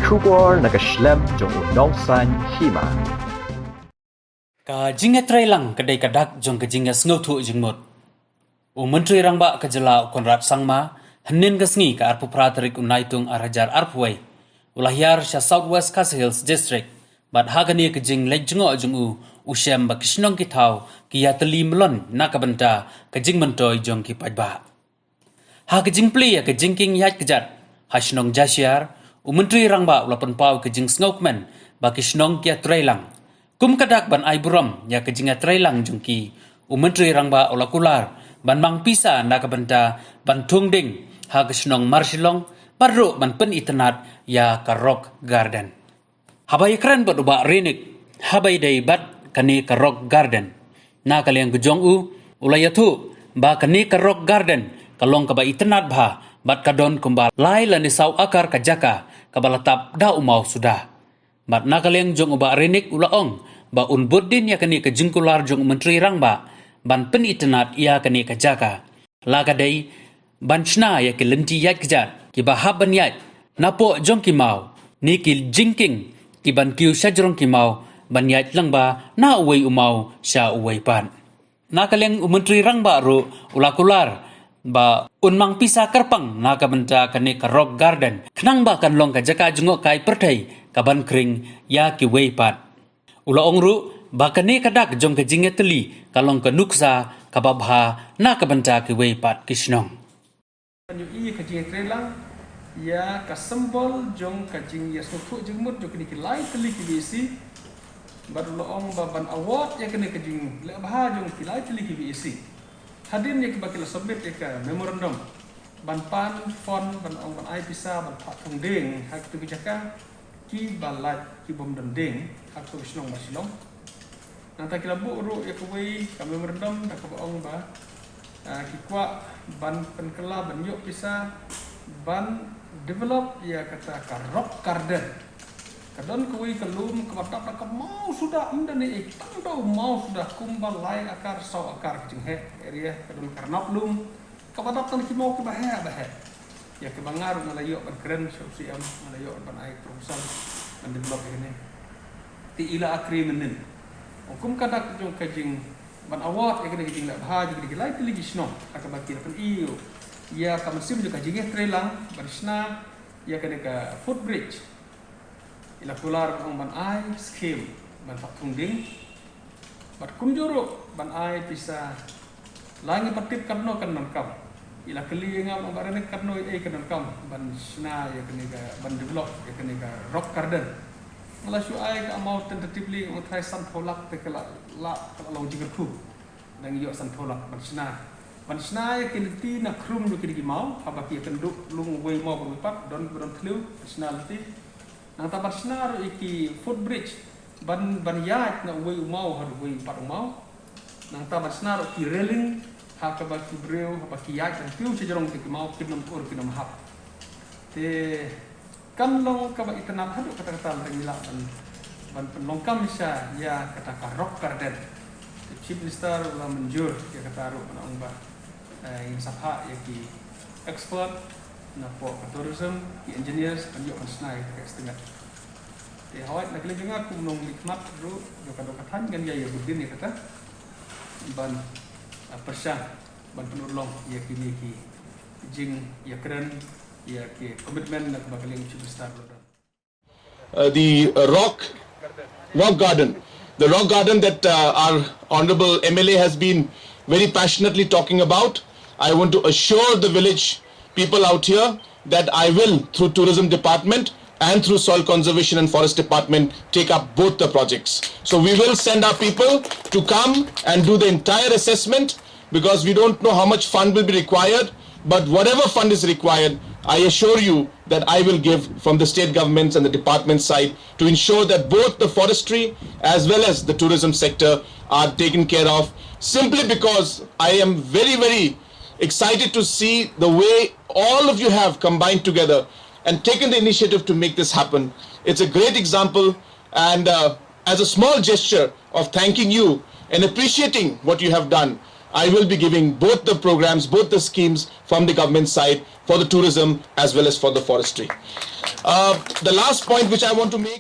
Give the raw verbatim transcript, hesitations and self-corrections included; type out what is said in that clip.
Khubor na ka shlem jong u nongsan hima. Ka jingïatreilang ka dei ka dak jong ka jingïasngewthuh jingmut. U Myntri Rangbah ka jylla u Conrad Sangma, hynnin ka sngi ka arphew phra tarik u Naitung ar hajar arphew wei, u la hiar sha South West Khasi Hills District, bad ha kane ka jingleit jngoh jong u, u shem ba ki shnong ki thaw ki ïatylli mlien na ka bynta ka jingmyntoi jong ki paidbah. Ha ka jingplie ïa ka jingkieng ïaid kjat ha shnong Jashiar, u Myntri Rangbah u la pynpaw ka jingsngewkmen ba ki shnong ki ïatreilang. Kum ka dak ban ai burom ïa ka jingïatreilang jong ki, u Myntri Rangbah u la kular ban mang pisa na ka bynta ban thung ding ha ka shnong Marshillong, bad ruh ban pynitynnad ïa ka Rock Garden. Haba ïakren bad u Bah Rynnick, haba ïadei bad kane ka Rock Garden, na ka liang ka jong u, u la ïathuh ba kane ka Rock Garden ka long kaba itynnad bha, bad ka don kumba lai lane saw akar ka jaka kaba la tap da u maw suda. Bad na ka liang jong u Bah Rynnick u la ong ba un bud dien ïa kane ka jingkular jong u Myntri Rangbah ban pynitynnad ïa kane ka jaka. La ka dei ban shna ïa ki lynti ïaid kjat kiba hap ban ïaid napoh jong ki maw, ne ki jingkieng kiban kiew shajrong ki maw, ban ïaid lyngba na uwei u maw sha uwei pat. Na ka liang u Myntri Rangbah ruh u la kular ba un mang pisa kyrpang na ka bynta kane ka Rock Garden, khnang ba kan long ka jaka jngohkai pyrthei kaban khring ïa kiwei pat. U la ong ruh ba kane ka dak jong ka jingïatylli ka long ka nuksa kaba bha na ka bynta kiwei pat ki shnong. Ban ïohi ka jingïatreilang ïa ka symbol jong ka jingïasngewthuh jingmut jong kine ki lai tylli ki V A C. Bad u la ong ba ban award ïa kane ka jingleh bha jong ki lai tylli ki V A C, hadien ïa kiba ki la submit ïa ka memorandum ban pan fund, ban ong ban ai pisa ban phah thung dieng ha kitu ki jaka kiba lait ki bym don dieng ha kitu ki shnong Marshillong. Nangta ki la buh ruh ïa kawei ka memorandum da kaba ong ba, ah, ki kwah ban pynkylla ban ïoh pisa ban develop ïa kata ka Rock Garden. Ka don kawei ka lum kaba dap da ka maw suda, ym don ei ei, tang da u maw suda, kumba lai akar saw akar ka jingheh area, ka don ka rnap lum kaba dap tang ki maw kiba heh ba heh. Ïa kiba nga ruh nga la ïoh ban kren sha u C M, nga la ïoh ban ai proposal ban develop ïa kane. Te i la agree mynnin. Ong kum ka dak jong ka jing ban award ïa kane ka jingleh bha jong kine ki lai tylli ki shnong ha kaba ki la pyni ïa ka mynsiem jong ka jingïatreilang ban shna ïa kane ka footbridge. I la kular ban ong ban ai scheme ban phah thung dieng. Bad kumjuh ruh ban ai pisa. La ngi pat tip katno kan donkam. I la kylli ïa nga ban ong ba re ne katno ei ei kan donkam ban shna ïa kane ka, ban develop ïa kane ka Rock Garden. Nga la shu ai ka amount tentatively, nga tharai sanphew lak te ka la, la, ka la long jingkyrkhu. Dang ïoh sanphew lak ban shna. Ban shna ïa ki lynti na khrum jong kine ki maw, haba ki ïakynduh lum uwei maw bad uwei pat, don kiba don thliew, ban shna lynti. Nangta ban shna ruh ïa ki footbridge ban, ban ïaid na uwei u maw ha uwei pat u maw. Nangta ban shna ruh ki railing ha kaba ki briew haba ki ïaid ban kiew shajrong ïa ki maw kin ym ur kin ym hap. Te kan long kaba itynnad haduh katta katta lada ngi lah ban, ban pynlong kam shisha ïa kata ka Rock Garden. Te Chief Minister u la mynjur ïa kata ruh ban ong ba, eh, ngin sa phah ïa ki expert napoh ka tourism, ki engineers ban ïoh ban shna ïa ka estimate. Te hawai na ka liang jong nga kum u nongmihkhmat ruh jong ka dong ka thaiñ ngan ïai ïabud dien ïa kata ban, ah, pyrshang ban pynurlong ïa kine ki jingïakren, ïa ki commitment na kaba ka liang Chief Minister ruh. Uh, the, uh, rock, rock garden, the rock garden that, uh, our honorable M L A has been very passionately talking about. I want to assure the village people out here that I will, through tourism department and through soil conservation and forest department, take up both the projects. So we will send our people to come and do the entire assessment, because we don't know how much fund will be required, but whatever fund is required, I assure you that I will give from the state government's and the department side to ensure that both the forestry as well as the tourism sector are taken care of, simply because I am very, very excited to see the way all of you have combined together and taken the initiative to make this happen. It's a great example, and, uh, as a small gesture of thanking you and appreciating what you have done, I will be giving both the programs, both the schemes from the government side for the tourism as well as for the forestry. Uh, the last point which I want to make